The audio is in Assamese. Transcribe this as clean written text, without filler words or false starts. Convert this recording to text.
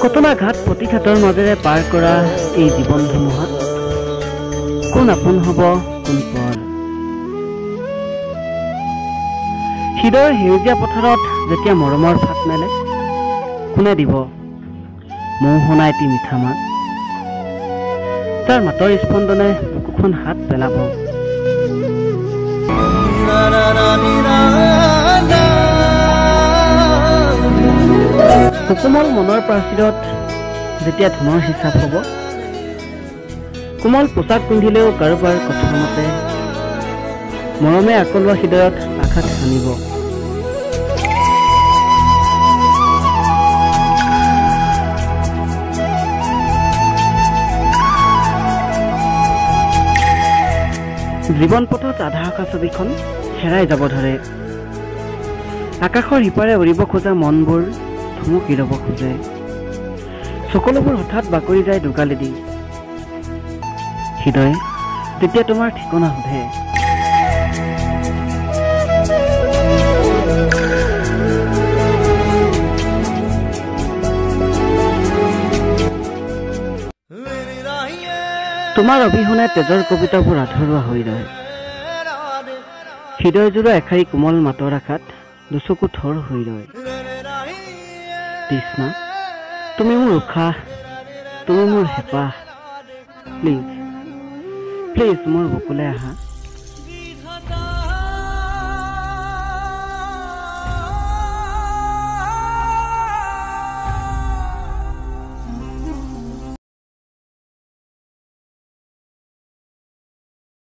কতনা ঘাট প্ৰতিঘাটৰ মাজেৰে পাৰ কৰা এই জীৱন ধুমুহাত কোন আপোন হ'ব, কোন পৰ। হৃদয়ৰ সেউজীয়া পথাৰত যেতিয়া মৰমৰ ফাট মেলে, কোনে দিব মৌসনা এটি মিঠা মাত, তাৰ মাতৰ স্পন্দনে বুকুখন হাত পেলাব। সুকোমল মনৰ প্ৰাচীৰত যেতিয়া ধনৰ হিচাপ হ'ব, কোমল পোছাক পিন্ধিলেও কাৰোবাৰ কথাৰ মতে মৰমে আকলোৱা হৃদয়ত আঘাত সানিব। জীৱন পথত আধা আঁকা ছবিখন হেৰাই যাব ধৰে। আকাশৰ সিপাৰে উৰিব খোজা মনবোৰ থমকি ৰ'ব খোজে। সকলোবোৰ হঠাৎ বাগৰি যায় দোকালেদি। হৃদয়ে তেতিয়া তোমাৰ ঠিকনা সোধে। তোমাৰ অবিহনে তেজৰ কবিতাবোৰ আধৰুৱা হৈ ৰয়। হৃদয় জোৰা এষাৰি কোমল মাতৰ আশাত দুচকু থৰ হৈ ৰয়। তৃষ্ণা, তুমি মোৰ উশাহ, তুমি মোৰ হেঁপাহ, প্লিজ প্লিজ মোৰ বুকুলৈ আহা।